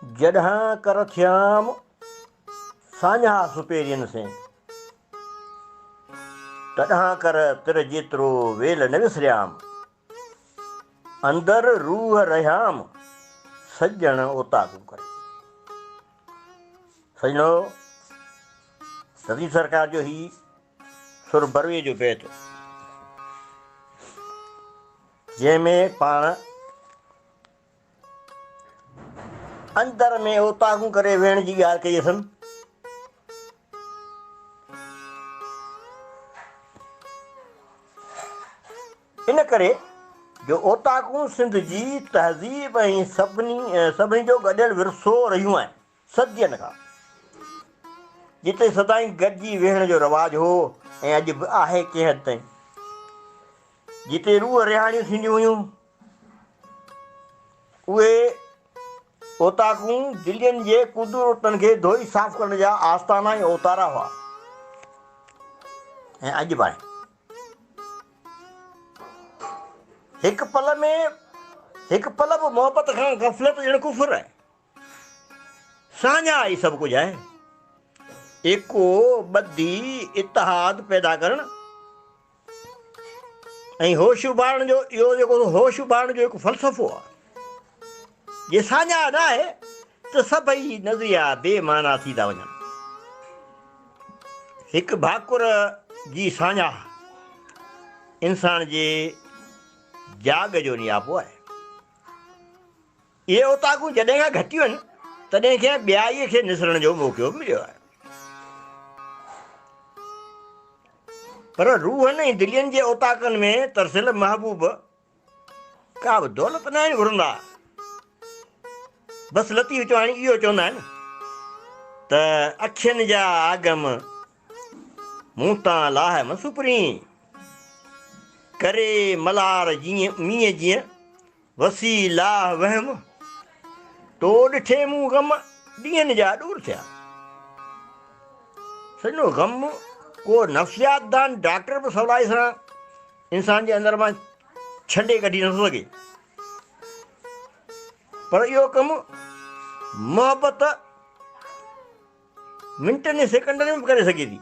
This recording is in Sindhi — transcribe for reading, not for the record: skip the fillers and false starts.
جڏهن ڪر ٿيام ساڃاهه سپيرين سين، تڏهن ڪر تر جيترو ويل نه وسريام، اندر روح رهيام سڄڻ اوطاقون ڪري. سڄڻو لطيف سرڪار جو هي سر بروي جو بيت جنهن ۾ پاڻ اندر ۾ اوطاقون ڪري ويهڻ جي ڳالهه ڪئي اٿن. ان ڪري جو اوطاقون سنڌ جي تهذيب ۽ سڀني سڀني جو گڏيل ورثو رهيون آهن صدين کان، جتي سدائين گڏجي ويهڻ جو رواج هو ۽ اڄ به آهي ڪنهن حد تائين، جتي روح رهاڻيون ٿينديون هيون. اهي اوطاقون دلين جي ڪدورتن کي ڌوئي صاف ڪرڻ جا آستانا ۽ اوتارا هئا ۽ اڄ به آهن. هڪ پل ۾ هڪ پل به محبت کان غفلت ڄڻ ڪفر آهي. ساڃاهه ئي سڀ ڪجهه آهي. ايڪو، ٻڌي، اتحاد پيدا ڪرڻ ۽ هوش اڀارڻ جو اهو جيڪو هوش اڀارڻ جو هڪ فلسفو آهي. جي ساڃاهه نه آهي ته سڀئي نظريا بي معنيٰ ٿي ٿا وڃن. هڪ ڀاڪر جي ساڃاهه انسان جي جاڳ جو نياپو آهي. اهي اوطاقون جڏهن کان گهٽيون آهن، تڏهن کان ٻيائيء کي نسرڻ جو موقعو به مليو آهي. پر روحن ۽ دلين جي اوطاقن ۾ ترسيل محبوب ڪا به دولت ناهن گهرندا. بس لطيف چواڻي اهو چوندا آهن ته اکين جا آگم مون تان لاهه م سپرين، ڪري ملهار جيئن مينهن جيئن وسي لاهه وهم، تو ڏٺي مون غم ڏينهن جا ڏور ٿيا. سڄڻو غم ڪو نفسيات دان ڊاڪٽر به سولائي سان انسان جي اندر مان ڇنڊي ڪڍي نٿو سگهي، پر اهو ڪم محبت منٽن ۽ سيڪنڊن ۾ به ڪري سگهي ٿي.